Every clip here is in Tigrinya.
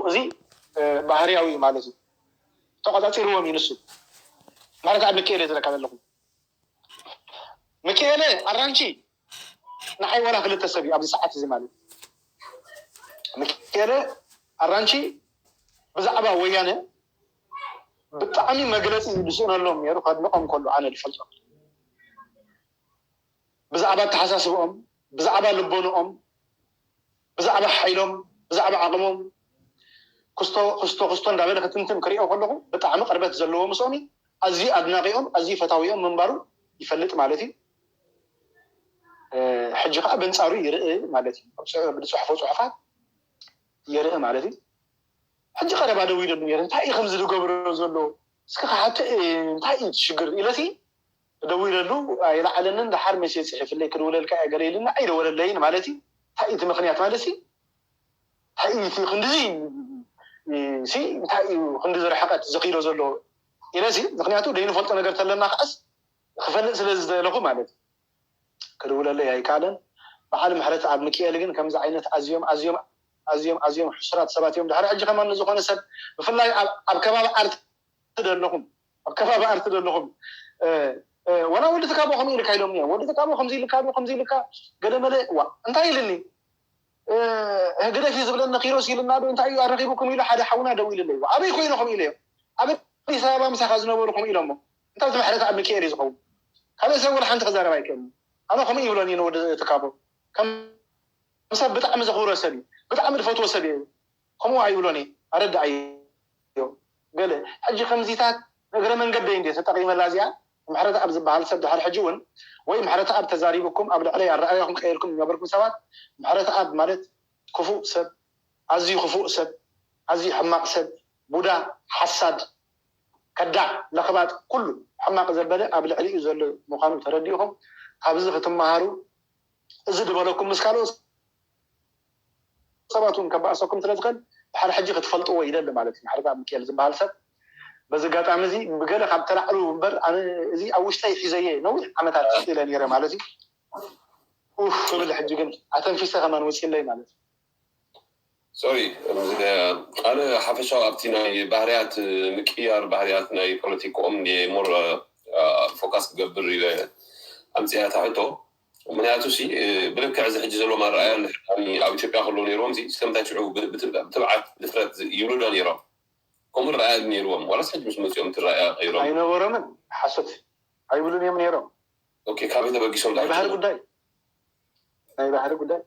እዚ ባህርያዊ እዩ ማለት እዩ። ተቆፃፂርዎም እዩ ንሱ። ማለት ኣብ ምክኤለ ዝረካ ዘለኹም ምክኤለ ኣራንቺ ንዓይ ዋላ ክልተ ሰብ እዩ ኣብዚ ሰዓት እዚ ማለት እዩ። ምክኤለ ኣራንቺ ብዛዕባ ወያነ ብጣዕሚ መግለፂ ዝስእነሎም ነይሩ። ከድንቆም ከሉ ኣነ ዝፈልጦ ብዛዕባ ኣተሓሳስብኦም፣ ብዛዕባ ልቦንኦም፣ ብዛዕባ ሓይሎም፣ ብዛዕባ ዓቕሞም ክስቶ ክስቶ ክስቶ እንዳበለ ክትንትን ክሪኦ ከለኹ ብጣዕሚ ቅርበት ዘለዎ ምስኦም ኣዝዩ ኣድናቂኦም ኣዝዩ ፈታዊኦም ምንባሩ ይፈልጥ ማለት እዩ። ሕጂ ከዓ በንፃሩ ይርኢ ማለት እዩ። ብፅሑፎ ፅሑፋት ይርኢ ማለት እዩ። ሕጂ ቀረባ ደው ኢለሉ ነይረ እንታይ እዩ ከምዚ ዝገብሮ ዘሎ እስኪ ክሓቶ እንታይ እዩ ሽግር ኢለሲ ደዊለሉ ኣይለዓለንን። ደሓር መሴ ፅሒፍለይ ክድውለልካ እየ ገለ ኢልና ኣይደወለለይን ማለት እዩ። እንታይ እዩ እቲ ምክንያት ማለት እዩ? እንታይ እዩ እቲ ክንድዚ ሲ እንታይ እዩ ክንድዚ ርሕቀት ዘኺዶ ዘሎ ኢለ ሲ ምክንያቱ ደይንፈልጦ ነገር ተለና ከዓስ ክፈልጥ ስለ ዝደለኹ ማለት እዩ። ክድውለለይ ኣይከኣለን። በዓል ምሕረት ኣብ ምክኤል ግን ከምዚ ዓይነት ኣዝዮም ኣዝዮም ኣዝዮም ኣዝዮም ሕሱራት ሰባት እዮም። ድሕሪ ሕጂ ከማን ንዝኾነ ሰብ ብፍላይ ኣብ ከባቢ ኣርት ዘለኹም ኣብ ከባቢ ኣርት ዘለኹም ወላ ወዲ ትካቦ ከምኡ ኢልካ ኢሎም እዮም። ወዲ ትካቦ ከምዚ ኢልካ ዶ ከምዚ ኢልካ ገለ መለ ዋ እንታይ ኢልኒ ህግደፍ እዩ ዝብለኒ ኪሮስ ኢልና ዶ እንታይ እዩ ኣረኪቡኩም ኢሉ ሓደ ሓውና ደው ኢልለይ ኣበይ ኮይኖ ከምኡ ኢለዮ ኣብ ኣዲስ ኣበባ ምሳኻ ዝነበሩ ከምኡ ኢሎሞ እንታይ ዝምሕረት ኣብ ሚካኤል እዩ ዝኸውን ካልእ ሰብ ወላ ሓንቲ ክዛረብ ኣይክእልን። ኣነ ከምኡ ይብሎን እዩ ንወዲ ትካቦ ከም ሰብ ብጣዕሚ ዘኽብሮ ሰብ እዩ ብጣዕሚ ዝፈትዎ ሰብ እዩ። ከምኡ ኣይብሎን እየ ኣረድኣዮ ገለ ሕጂ ከምዚታት እግረ መንገደይ እንደ ተጠቂመላ እዚኣ ምሕረት ኣብ ዝበሃል ሰብ ድሕር ሕጂ እውን ወይ ምሕረት ኣብ ተዛሪብኩም ኣብ ልዕለይ ኣረኣያኹም ቀይርኩም ዝነበርኩም ሰባት ምሕረት ኣብ ማለት ክፉእ ሰብ ኣዝዩ ክፉእ ሰብ ኣዝዩ ሕማቕ ሰብ ቡዳ ሓሳድ ከዳዕ ለኽባጥ ኩሉ ሕማቕ ዘበለ ኣብ ልዕሊኡ ዘሎ ምዃኑ ተረዲእኹም ካብዚ ክትመሃሩ እዚ ዝበለኩም ምስ ካልኦት ሰባት እውን ከባእሰኩም ስለ ዝኽእል ድሓር ሕጂ ክትፈልጥዎ ይደሊ ማለት እዩ። ማሕረታ ሚካኤል ዝበሃል ሰብ በዚ ኣጋጣሚ እዚ ብገለ ካብ ተላዕሉ እምበር ኣነ እዚ ኣብ ውሽጠይ ሒዘየ ነዊሕ ዓመታት ኢለ ነይረ ማለት እዩ። ኡፍ ክብል ሕጂ ግን ኣተንፊሰ ከማን ወፂለይ ማለት እዩ። ሶሪ ኣነ ሓፈሻዊ ኣብቲ ናይ ባህርያት ምቅያር ባህርያት ናይ ፖለቲክኦም ሞር ፎካስ ክገብር ኢለ ኣምፅያ እታ ሕቶ ምክንያቱ ሲ ብልክዕ እዚ ሕጂ ዘለዎም ኣረኣያ ኣብ ኢትዮጵያ ከለዉ ነይርዎም ሲ ስለምንታይ ሽዑ ብትብዓት ድፍረት ይብሉ ዶ ነይሮም ከምኡ ረኣያ ነይርዎም ዋላስ ሕጂ ምስ መፅኦም ትረኣያ ቀይሮም ኣይነበሮምን ሓሶት ኣይብሉን እዮም ነይሮም ካበይ ተበጊሶም ናይ ባህሪ ጉዳይ ናይ ባህሪ ጉዳይ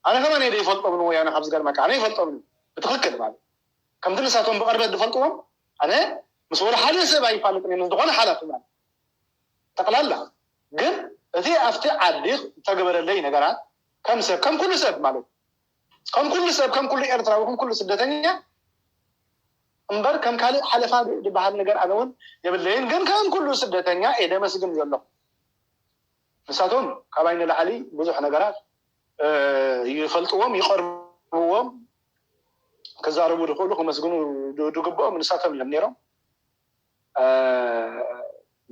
ኣነ ከማን እየ ዘይፈልጦምን ወያነ ካብ ዝገርመካ ኣነ ይፈልጦምን ብትክክል ማለት ከምቲ ንሳቶም ብቅርበት ዝፈልጥዎም ኣነ ምስ ወደ ሓደ ሰብ ኣይፋለጥን ምስ ዝኾነ ሓላፊ ማለት ጠቅላላ ግን እቲ ኣብቲ ዓዲ ዝተገበረለይ ነገራት ከም ሰብ ከም ኩሉ ሰብ ማለት ከም ኩሉ ሰብ ከም ኩሉ ኤርትራዊ ከም ኩሉ ስደተኛ እምበር ከም ካልእ ሓለፋ ዝበሃል ነገር ኣነ እውን የብለይን ግን ከም ኩሉ ስደተኛ እየ ደመስግን ዘለኹ ንሳቶም ካባይ ንላዕሊ ብዙሕ ነገራት ይፈልጥዎም ይቐርብዎም ክዛረቡ ዝኽእሉ ክመስግኑ ዝግብኦም ንሳቶም እዮም ነይሮም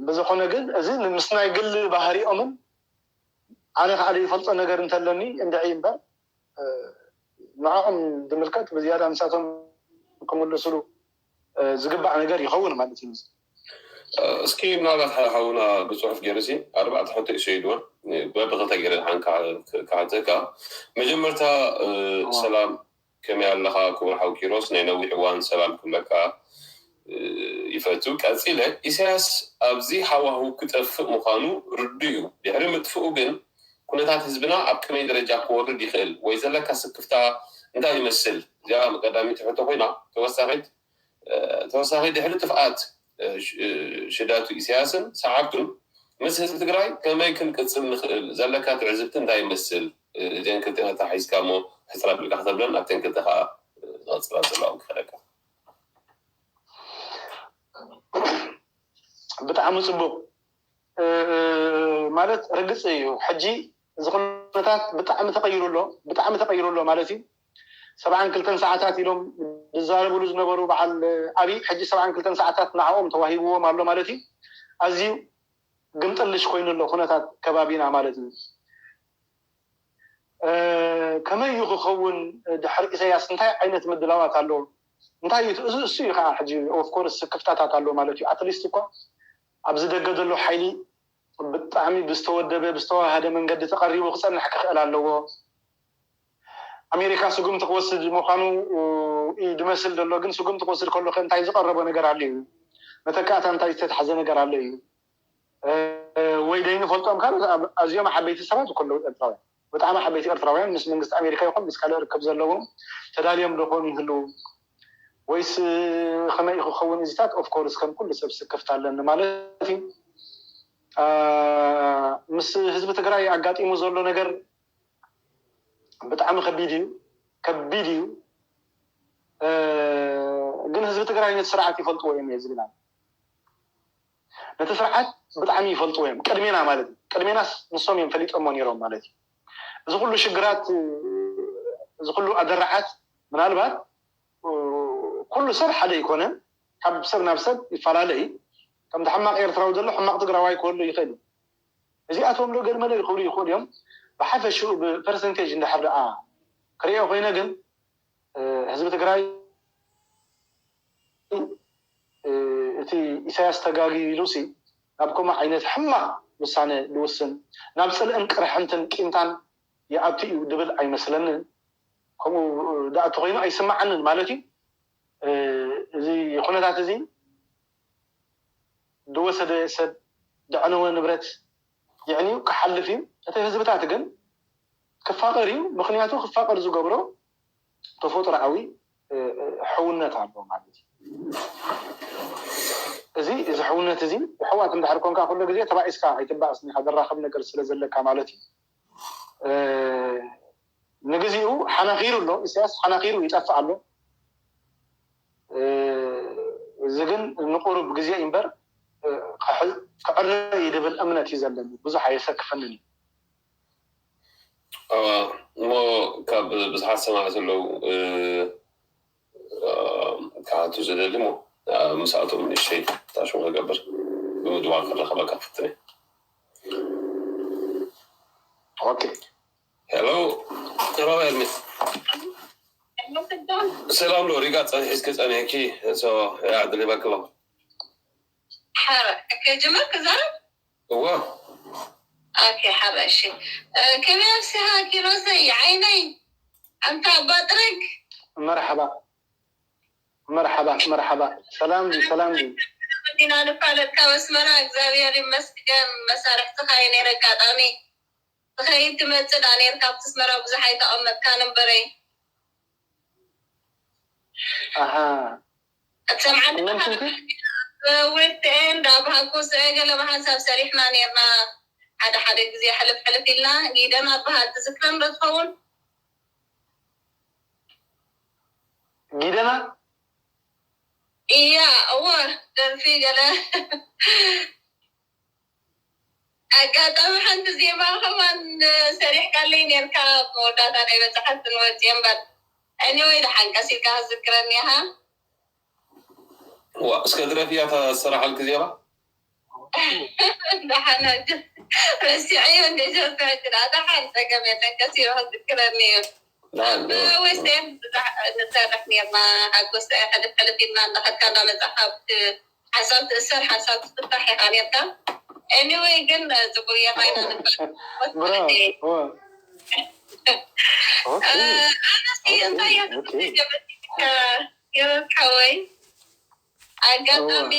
ብዝኾነ ግን እዚ ምስ ናይ ግሊ ባህሪኦምን ኣነ ከዓ ዘይፈልጦ ነገር እንተለኒ እንድዒ እምበር ንዕኦም ዝምልከት ብዝያዳ ንሳቶም ክምልስሉ ዝግባእ ነገር ይኸውን ማለት እዩ። እስኪ ምናልባት ሓደ ሓውና ብፅሑፍ ገይሩ ሲ ኣርባዕተ ሕቶ ይሰይድወን በብክልተ ገይረ ሓን ክሓተካ መጀመርታ ሰላም ከመይ ኣለኻ ክቡር ሓው ኪሮስ ናይ ነዊሕ እዋን ሰላም ክብለካ ይፈቱ ቀፂለ ኢሳያስ ኣብዚ ሃዋህው ክጠፍእ ምዃኑ ርዱ እዩ ድሕሪ ምጥፍኡ ግን ኩነታት ህዝብና ኣብ ከመይ ደረጃ ክወርድ ይኽእል ወይ ዘለካ ስክፍታ እንታይ ይመስል እዚኣ ቀዳሚት ሕቶ ኮይና ተወሳኺት ተወሳኺ ድሕሪ ጥፍኣት ሽዳቱ ኢሳያስን ሰዓብቱን ምስ ህዝቢ ትግራይ ከመይ ክንቅፅል ንኽእል ዘለካ ትዕዝብቲ እንታይ ይመስል እዚአን ክልተ ነታ ሒዝካ እሞ ሕፅር ኣቢልካ ክተብለን ኣብተን ክልተ ከዓ ዝቐፅላ ዘለዎም ክኸለካ ብጣዕሚ ፅቡቅ ማለት ርግፅ እዩ ሕጂ እዚ ኩነታት ብጣዕሚ ተቀይሩ ኣሎ ብጣዕሚ ተቀይሩ ኣሎ ማለት እዩ ሰብዓን ክልተን ሰዓታት ኢሎም ዝዛረብሉ ዝነበሩ በዓል ኣብይ ሕጂ ሰብዓን ክልተን ሰዓታት ንዕኦም ተዋሂብዎም ኣሎ ማለት እዩ ኣዝዩ ግምጥልሽ ኮይኑ ኣሎ ኩነታት ከባቢና ማለት እዩ ከመይ እዩ ክኸውን? ድሕሪ ኢሳያስ እንታይ ዓይነት ምድላዋት ኣለዎ? እንታይ እዩ? እዚ እሱ እዩ ከዓ ሕጂ ኦፍኮርስ ስክፍታታት ኣለዎ ማለት እዩ። ኣትሊስት እኳ ኣብዚ ደገ ዘሎ ሓይሊ ብጣዕሚ ብዝተወደበ ብዝተዋሃደ መንገዲ ተቐሪቡ ክፀንሕ ክኽእል ኣለዎ። ኣሜሪካ ስጉምቲ ክወስድ ምዃኑ እዩ ድመስል ዘሎ። ግን ስጉምቲ ክወስድ ከሎ እንታይ ዝቐረቦ ነገር ኣሎ እዩ? መተካእታ እንታይ ዝተታሕዘ ነገር ኣሎ እዩ? ወይ ደይንፈልጦም ካልኦት ኣዝዮም ዓበይቲ ሰባት እኮ ኣለዉ ኤርትራውያን፣ ብጣዕሚ ዓበይቲ ኤርትራውያን ምስ መንግስቲ ኣሜሪካ ይኹን ምስ ካልእ ርክብ ዘለዎም ተዳልዮም ዶ ኾኑ ይህልዉ? ወይስ ከመይ ክኸውን እዚታት? ኦፍኮርስ ከም ኩሉ ሰብ ስክፍታ ኣለኒ ማለት እዩ። ምስ ህዝቢ ትግራይ ኣጋጢሙ ዘሎ ነገር ብጣዕሚ ከቢድ እዩ፣ ከቢድ እዩ። ግን ህዝቢ ትግራይ ነቲ ስርዓት ይፈልጥዎ እዮም እየ ዝብል። ነቲ ስርዓት ብጣዕሚ ይፈልጥዎ እዮም፣ ቅድሜና ማለት እዩ። ቅድሜናስ ንሶም እዮም ፈሊጦሞ ነይሮም ማለት እዩ። እዚ ኩሉ ሽግራት፣ እዚ ኩሉ ኣደራዓት ምናልባት ኩሉ ሰብ ሓደ ኣይኮነን፣ ካብ ሰብ ናብ ሰብ ይፈላለ እዩ። ከምቲ ሕማቕ ኤርትራዊ ዘሎ ሕማቕ ትግራዋይ ክህሉ ይኽእል እዩ። እዚኣቶም ዶ ገለ መለ ክብሉ ይኽእሉ እዮም። ብሓፈሽኡ ብፐርሰንቴጅ እንድሕር ደኣ ክሪኦ ኮይነ ግን ህዝቢ ትግራይ እቲ ኢሳያስ ተጋግዩ ኢሉ ሲ ናብ ከምኡ ዓይነት ሕማቕ ውሳነ ዝውስን ናብ ፅልእን ቅርሕንትን ቂምታን ይኣቱ እዩ ድብል ኣይመስለንን። ከምኡ ደኣ ተኮይኑ ኣይስማዓንን ማለት እዩ። እዚ ኩነታት እዚ ዝወሰደ ሰብ ዘዕነወ ንብረት ይዕንዩ ክሓልፍ እዩ። እቲ ህዝብታት ግን ክፋቐር እዩ። ምክንያቱ ክፋቐር ዝገብሮ ተፈጥሮኣዊ ሕውነት ኣሎ ማለት እዩ። እዚ እዚ ሕውነት እዚ ሕዋት እንድሕር ኮንካ ኩሉ ግዜ ተባኢስካ ኣይትባእስን ኢኻ፣ ዘራኽብ ነገር ስለ ዘለካ ማለት እዩ። ንግዚኡ ሓናኺሩ ኣሎ፣ ኢሳያስ ሓናኺሩ ይጠፍእ ኣሎ። እዚ ግን ንቁሩብ ግዜ እዩ እምበር ክዕረ እዩ ዝብል እምነት እዩ ዘለኒ። ብዙሕ ኣየሰክፈንን እዩ። እሞ ካብ ብዙሓት ሰማዕቲ ኣለዉ ክሓቱ ዝደሊ እሞ ምስኣቶም ንእሽተይ ታሽሙ ክገብር ብምድዋል ክረኸበካ ክፍትን ኦኬ። ሄሎ ሄሎ ኤርሚስ ሰላም ዶ ሪጋ ጸኒሕ እስከ ጸኒሕኪ ያዕድል ይበክሎ ሓረ ከጅምር ክዛረብ እዋ ኦኬ ሓረ እሺ ከመይ ኣብሲኻ ኪሮሰይ ዓይነይ ኣንታ ኣባጥረግ መርሓባ መርሓባ መርሓባ ሰላም ድዩ ሰላም ድዩ ዲና ንፋለጥ ካብ ኣስመራ እግዚኣብሔር ይመስገን መሳርሕትኻ እየ ነይረ ኣጋጣሚ ትኸይድ ትመፅእ ዳ ነይርካ ኣብቲ ኣስመራ ብዙሕ ኣይተቐመጥካን እምበረይ ኣሃ ክትሰምዓኒ ወድኤ እንዳ ብሃኩ ስዐ ገለ ብሓንሳብ ሰሪሕና ነርና ሓደ ሓደ ግዜ ሕልፍ ሕልፍ ኢልና ጊደና ብሃል ትዝክረን ዶ ትኸውን ጊደና እያ እወ ደርፊ ገለ ኣጋጣሚ ሓንቲ ዜማ ከማን ሰሪሕካለይ ነርካ መወዳእታ ናይ መፅሓፍ ክንወፅእ እምበር anyway ደሓን ቀስ ኢልካ ክትዝክረኒ ኢኻ ዋ እስከ ድረፍያ ተሰራሓልኪ ዜማ ደሓን ረሲዐዮ እንደ ሸርፊ ሕጂ ደኣ ደሓን ፀገም የለን ቀስ ኢሉ ክትዝክረኒ እዩ ወስቴን ንሰርሕ ነርና ሓጎስ ሕልፍ ሕልፍ ኢልና እንዳኸድካ እንዳመፃኻ ሓንሳብ ትእሰር ሓንሳብ ትፍታሕ ኢኻ ኔርካ anyway ግን ፅቡቅ ጌርና ኢና ንባል ኣነሲ እንታይ እያ ጀበቲ ጀበቲ ሓወይ ኣጋጣሚ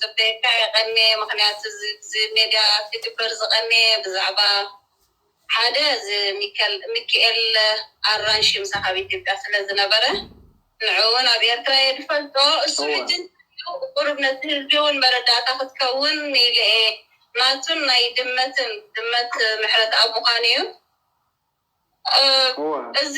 ፅበየካ የቀኒ ምክንያቱ እዚ ሜድያ ክግበር ዝቀኒ ብዛዕባ ሓደ እዚ ሚካኤል ኣራንሺ ምሳኻ ኣብ ኢትዮጵያ ስለ ዝነበረ ንዑ እውን ኣብ ኤርትራ እየ ዝፈልጦ እሱ ሕጂ ቁሩብ ነቲ ህዝቢ እውን መረዳእታ ክትከውን ኢለ እየ ናቱን ናይ ድመትን ድመት ምሕረት ኣብ ምዃኑ እዩ እዚ